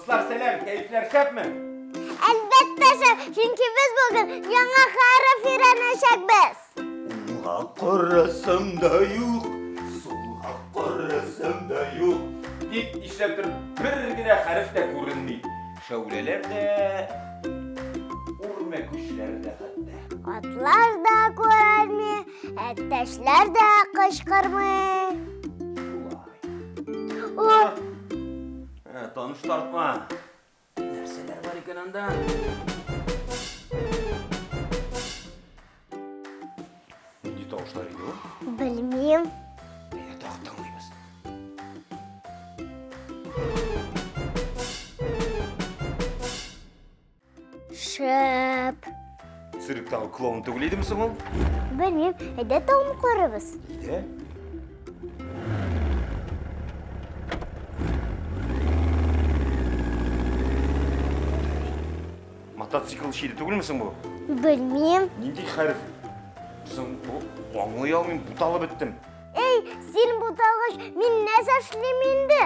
Дуслар, сәлам, кәефләр шәпме? Әлбәттә шәп, чөнки без бүген яңа хәреф өйрәнәчәкбез. Уңга карасам да юк, сулга карасам да юк. Тик нишләптер бер генә хәреф тә күренми. Шәүләләр дә, үрмәкүчләр дә хәтта. Атлар да күренми, әтәчләр дә кычкырмый. Шулай. О, Таныш тартма. Нәрсәләр бар икән анда? Нинди тавышлар иде ул? Белмим. Әйдә, тагын тыңлыйбыз. Шәп. Цирктагы клоун түгел идеме соң ул? Белмим, әйдә тагын карыйбыз. Әйдә. Мотоцикл шиде түгелме соң бу? Белмим. Нинди хәреф? Соң бу аңлый алмыйм, буталып беттем. Эй, син буталгач, мин нәрсә эшлим инде?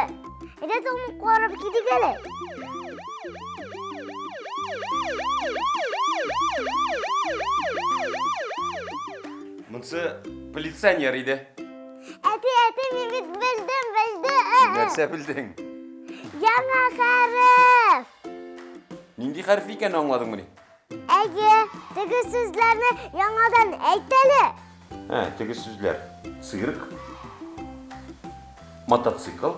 Әйдә тагын карап китик әле. Монысы полиционер иде. Әти, әти, мин бит белдем, белдем. Нәрсә белдең? Яңа хәреф. Нинди хәреф икәнен аңладыңмыни? Әйе, теге сүзләрне яңадан әйт әле. Ә, теге сүзләр. Цирк, мотоцикл,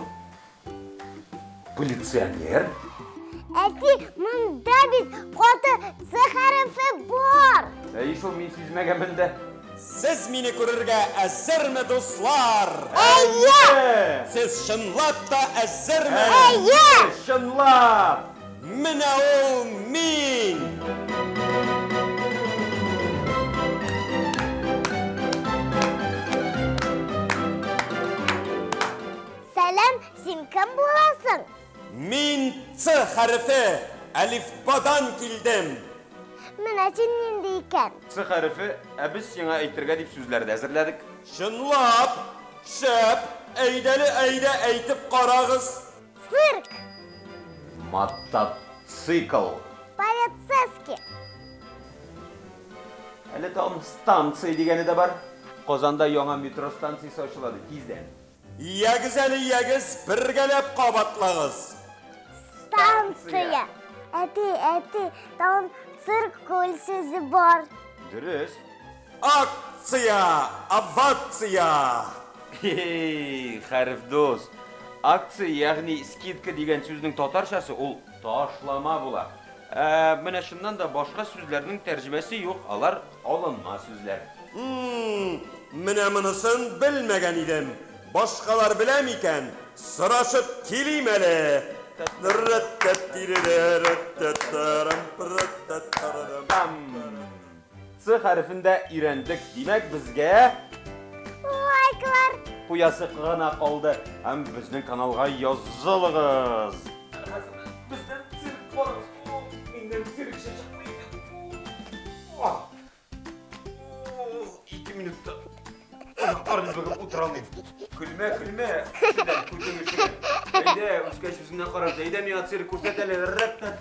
полиционер. Әти, монда бит каты Ц хәрефе бар. Әй, шул мин сизмәгәнмен дә. Сез мине күрергә әзерме, дуслар? Әйе! Сез чынлап та әзерме? Әйе! Чынлап! Менә ул мин! Сәлам, син кем буласың? Мин Ц хәрефе, әлифбадан килдем. Менә син нинди икән? Ц хәрефе, ә без сиңа әйтергә дип сүзләр дә әзерләдек. Чынлап, шәп, әйдәле, әйдә әйтеп карагыз. Цирк, Мотоцикл. полицейский. Әле тагын станция дигәне дә бар. Казанда яңа метро станциясе ачылады тиздән. Ягез әле, ягез, бергәләп кабатлагыз. Станция. Әти, әти, тагын циркуль сүзе бар. Дөрес. Акция, овация. Хей, хәреф дус. Акция, ягъни скидка дигән сүзнең татарчасы ул ташлама була. Менә чыннан да башка сүзләрнең тәрҗемәсе юк, алар алынма сүзләр. Менә монысын белмәгән идем. Башкалар белә микән? Сорашып килим әле. Ц хәрефен дә өйрәндек. Димәк, безгә Лайклар. куясы гына калды. Һәм безнең каналга язылыгыз. Хәзер бездән цирк бар. Миннән циркчы чыкмый икән. 2 минутта аякларны бөгеп утыра алмыйм. Көлмә, көлмә. Күтең өчен. Әйдә, үскәч үзеңнән карап, әйдә миңа цирк күрсәт әле. Рәт-тәт.